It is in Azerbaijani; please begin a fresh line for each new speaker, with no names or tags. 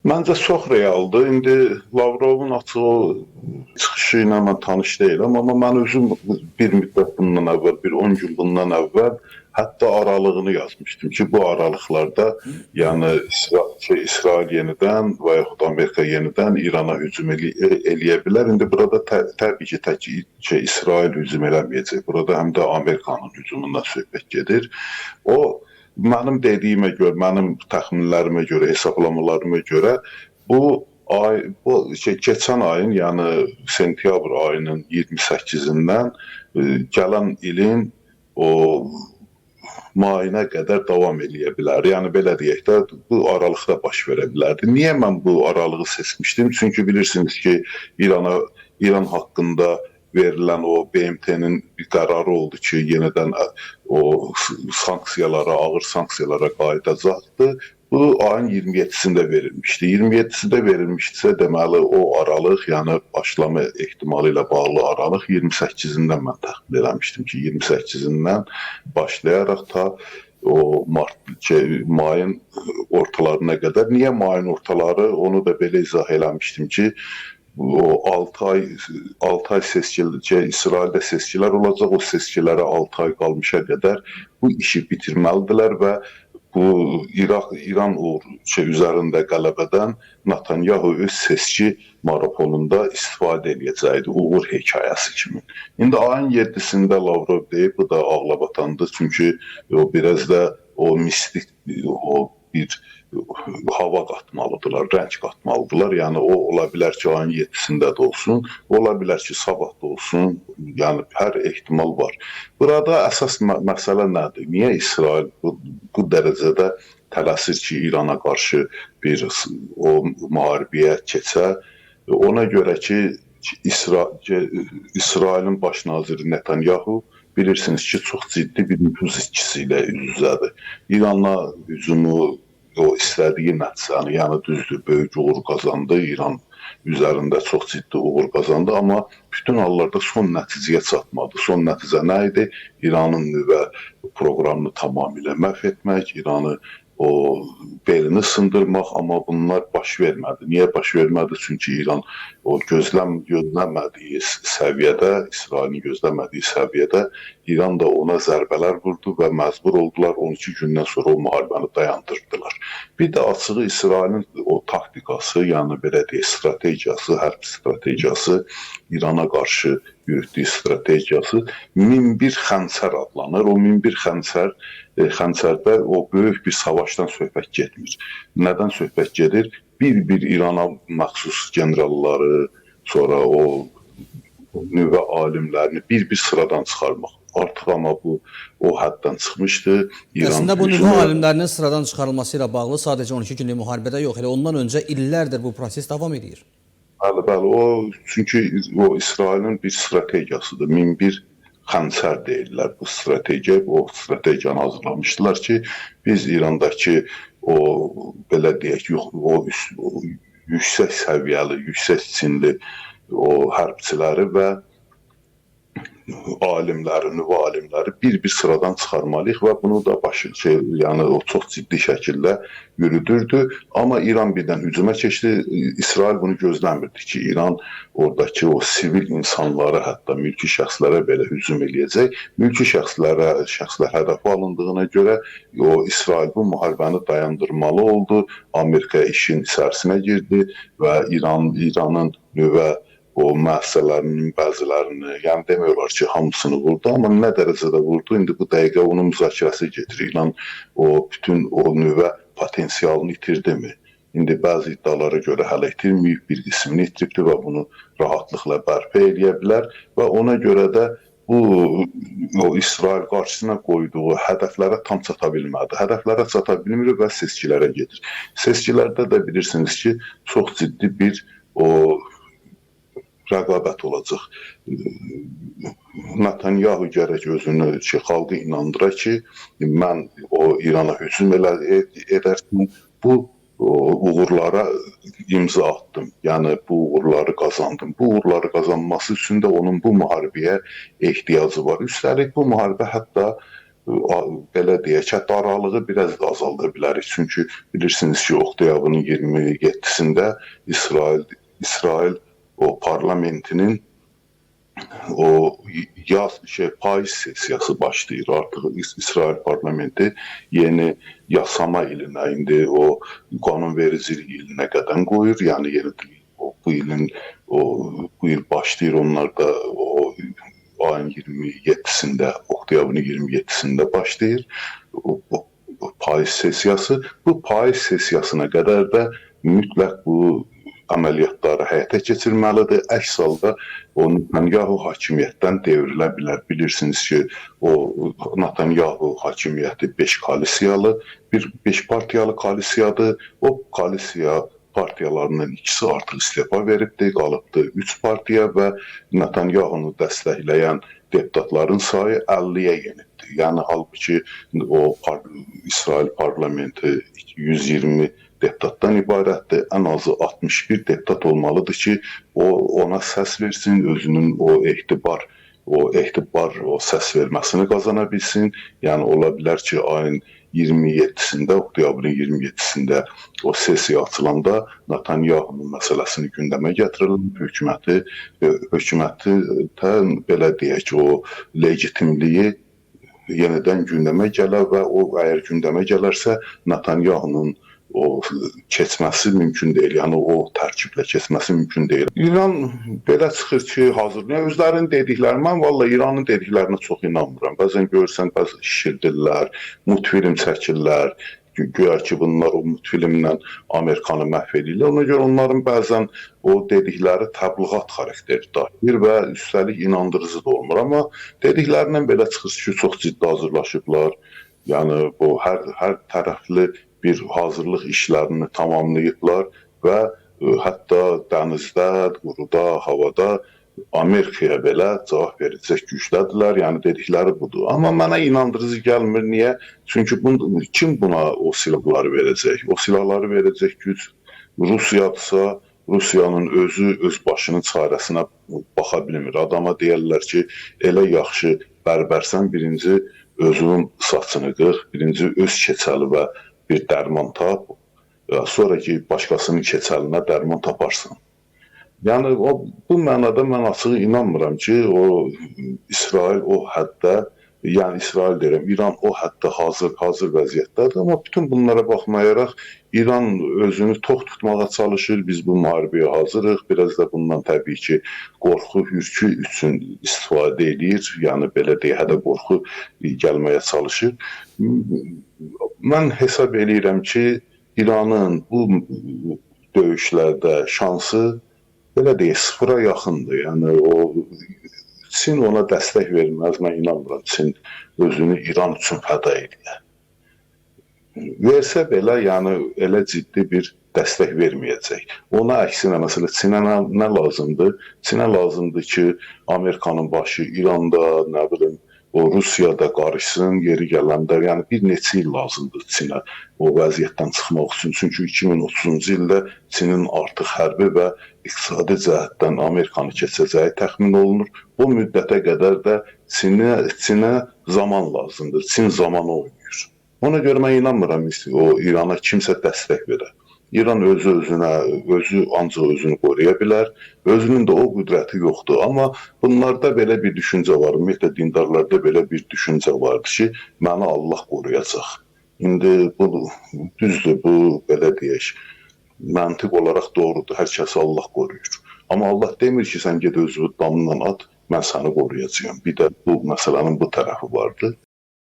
Məncə çox realdır. İndi Lavrovun açıq o çıxışı ilə mən tanış deyiləm, amma mən özüm bir müddət bundan əvvəl, bir 10 gün bundan əvvəl hətta aralığını yazmışdım ki, bu aralıqlarda, yəni İsrail yenidən və yaxud Amerika yenidən İrana hücum eləyə bilər. İndi burada təbii ki, tək İsrail hücum eləməyəcək. Burada həm də Amerikanın hücumundan söhbət gedir. O mənim dediyimə görə, mənim təxminlərimə görə, hesablamalarıma görə bu ay, bu keçən ayın, yəni sentyabr ayının 28-dən gələn ilin o mayına qədər davam eləyə bilər. Yəni belə deyək də, bu aralıqda baş verə bilərdi. Niyə mən bu aralığı seçmişdim? Çünki bilirsiniz ki, İran haqqında verilən o BMT-nin bir qərarı oldu ki, yenidən o sanksiyalara, ağır sanksiyalara qayıdacaqdı. Bu ayın 27-sində verilmişdi. 27-sində verilmişdisə, deməli o aralıq, yəni başlama ehtimalı ilə bağlı aralıq 28-dən mən təxmin eləmişdim ki, 28-dən başlayaraq ta o mart, mayın ortalarına qədər. Niyə mayın ortaları? Onu da belə izah eləmişdim ki, o 6 ay 6 ay seçki, İsraildə seçkilər olacaq. O seçkilərə 6 ay qalmışa qədər bu işi bitirməlidirlər və bu İran üzərində qələbədən Netanyahu öz seçki marafonunda istifadə eləyəcəkdi, uğur hekayəsi kimi. İndi ayın 7-sində Lavrov deyib, bu da ağlabatandır, çünki o biraz da o mistik, o bir hava qatmalıdırlar, rəng qatmalıdırlar. Yəni o ola bilər ki, ayın 7-sində də olsun, ola bilər ki, sabah da olsun. Yəni hər ehtimal var. Burada əsas məsələ nədir? Niyə İsrail bu dərəcədə tələsir ki, İrana qarşı bir o müharibəyə keçə? Ona görə ki, İsrailin baş naziri Netanyahu bilirsiniz ki, çox ciddi bir nüfuz itkisi ilə üz-üzədir. İrana hücumu o istədiyi nəticəni, yəni düzdür, böyük uğur qazandı, İran üzərində çox ciddi uğur qazandı, amma bütün hallarda son nəticəyə çatmadı. Son nəticə nə idi? İranın nüvə proqramını tamamilə məhv etmək, İranı o belini sındırmaq, amma bunlar baş vermədi. Niyə baş vermədi? Çünki İran o gözləmədiyi səviyyədə, İsrailin gözləmədiyi səviyyədə İran da ona zərbələr vurdu və məcbur oldular 12 gündən sonra o müharibəni dayandırdılar. Bir də açığı İsrailin o taktikası, yəni belə deyək, strategiyası, hərb strategiyası, İrana qarşı yürütdüyü strategiyası 1001 xəncər adlanır. O 1001 xəncər, xəncərdə o böyük bir savaşdan söhbət getmir. Nədən söhbət gedir? Bir-bir İrana məxsus generalları, sonra o nüvə alimlərini bir-bir sıradan çıxarmaq. Artıq amma bu o həddən çıxmışdı.
İran əslində bu nüvə alimlərinin sıradan çıxarılması ilə bağlı sadəcə 12 günlük müharibədə yox, elə ondan öncə illərdir bu proses davam edir.
Bəli, bəli. O çünki o İsrailin bir strategiyasıdır. 1001 xəncər deyirlər bu strategiya. O strategiyanı hazırlamışdılar ki, biz İrandakı o belə deyək, o yüksək səviyyəli, yüksək çinli o hərbçiləri və alimləri, nüvə alimləri bir-bir sıradan çıxarmalıyıq və bunu da başı yəni o çox ciddi şəkildə yürüdürdü. Amma İran birdən hücuma keçdi. İsrail bunu gözləmirdi ki, İran oradakı o sivil insanlara, hətta mülki şəxslərə belə hücum eləyəcək. Mülki şəxslər hədəfə alındığına görə o İsrail bu müharibəni dayandırmalı oldu. Amerika işin içərisinə girdi və İranın nüvə o müəssisələrinin bəzilərini, yəni demək olar ki, hamısını vurdu, amma nə dərəcədə vurdu, indi bu dəqiqə onun müzakirəsi gedir. İran o bütün o nüvə potensialını itirdimi? İndi bəzi iddialara görə hələ itirməyib, bir qismini itiribdir və bunu rahatlıqla bərpa eləyə bilər və ona görə də bu o İsrail qarşısına qoyduğu hədəflərə tam çata bilmədi. Hədəflərə çata bilmir və seçkilərə gedir. Seçkilərdə də bilirsiniz ki, çox ciddi bir o rəqabət olacaq. Netanyahu gərək özünü xalqı inandıra ki, mən o İrana hücum edərkən bu uğurlara imza atdım. Yəni bu uğurları qazandım. Bu uğurları qazanması üçün də onun bu müharibəyə ehtiyacı var. Üstəlik bu müharibə hətta Belə deyək, hətta aralığı biraz da azalda bilərik. Çünki bilirsiniz ki, oktyabrın 27-sində İsrail o parlamentinin o yaz payız sessiyası başlayır. Artıq İsrail parlamenti yeni yasama ilinə, indi o qanunvericilik ilinə qədəm qoyur. Yəni yeni o, bu ilin o bu il başlayır onlar da o ayın 27-sində, oktyabrın 27-sində başlayır. O payız sessiyası. Bu payız sessiyasına qədər də mütləq bu əməliyyatları həyata keçirməlidir. Əks halda o Netanyahu hakimiyyətdən devrilə bilər. Bilirsiniz ki, o Netanyahu hakimiyyəti 5 koalisiyalı, bir 5 partiyalı koalisiyadır. O koalisiya partiyalarından ikisi artıq istefa veribdir, qalıbdır 3 partiya və Netanyahunu dəstəkləyən deputatların sayı 50-yə yenibdir. Yəni halbuki o İsrail parlamenti 120 deputatdan ibarətdir. Ən azı 61 deputat olmalıdır ki, o ona səs versin, özünün o etibar o səs verməsini qazana bilsin. Yəni ola bilər ki, ayın 27-sində, oktyabrın 27-sində o sessiya açılanda Netanyahunun məsələsini gündəmə gətirilib, hökuməti də belə deyək, o legitimliyi yenidən gündəmə gələr və o əgər gündəmə gələrsə Netanyahunun o keçməsi mümkün deyil. Yəni o tərkiblə keçməsi mümkün deyil. İran belə çıxır ki, hazırlayır. Özlərinin dedikləri, mən vallahi İranın dediklərinə çox inanmıram. Bəzən görürsən, bəzi şişirdirlər, multfilm çəkirlər. Güya ki, bunlar o multfilmlə Amerikanı məhv edirlər. Ona görə onların bəzən o dedikləri təbliğat xarakteri daşıyır və üstəlik inandırıcı da olmur. Amma dediklərindən belə çıxır ki, çox ciddi hazırlaşıblar. Yəni bu hər tərəfli bir hazırlıq işlərini tamamlayıblar və hətta dənizdə, quruda, havada Amerikaya belə cavab verəcək gücdədirlər. Yəni dedikləri budur. Amma mənə inandırıcı gəlmir. Niyə? Çünki kim buna o silahları verəcək? O silahları verəcək güc Rusiyadırsa, Rusiyanın özü öz başının çarəsinə baxa bilmir. Adama deyərlər ki, elə yaxşı bərbərsən, birinci özünün saçını qır, birinci öz keçəli və bir dərman tap, sonra ki başqasının keçəlinə dərman taparsan. Yəni bu mənada mən açığı inanmıram ki, o İsrail o həddə, yəni İsrail deyirəm, İran o həddə hazır vəziyyətdədir. Amma bütün bunlara baxmayaraq İran özünü tox tutmağa çalışır. Biz bu müharibəyə hazırıq. Biraz da bundan təbii ki, qorxu, hürkü üçün istifadə eləyir. Yəni belə deyək, hədə qorxu gəlməyə çalışır. Mən hesab eləyirəm ki, İranın bu döyüşlərdə şansı belə deyək, sıfıra yaxındır. Yəni o Çin ona dəstək verməz, mən inanmıram. Çin özünü İran üçün fəda eləyər. Versə belə, yəni elə ciddi bir dəstək verməyəcək. Ona əksinə, məsələn, Çinə nə lazımdır? Çinə lazımdır ki, Amerikanın başı İranda, nə bilim, o Rusiyada qarışsın, yeri gələndə, yəni bir neçə il lazımdır Çinə o vəziyyətdən çıxmaq üçün. Çünki 2030-cu ildə Çinin artıq hərbi və iqtisadi cəhətdən Amerikanı keçəcəyi təxmin olunur. Bu müddətə qədər də Çinə zaman lazımdır. Çin zamanı oynayır. Ona görə mən inanmıram o İrana kimsə dəstək verər. İran özü özünə, özü ancaq özünü qoruya bilər. Özünün də o qüdrəti yoxdur. Amma bunlarda belə bir düşüncə var. Ümumiyyətlə dindarlarda belə bir düşüncə vardır ki, məni Allah qoruyacaq. İndi bu düzdür, bu belə deyək, məntiq olaraq doğrudur. Hər kəsi Allah qoruyur. Amma Allah demir ki, sən get özünü damdan at, mən səni qoruyacağam. Bir də bu məsələnin bu tərəfi vardır.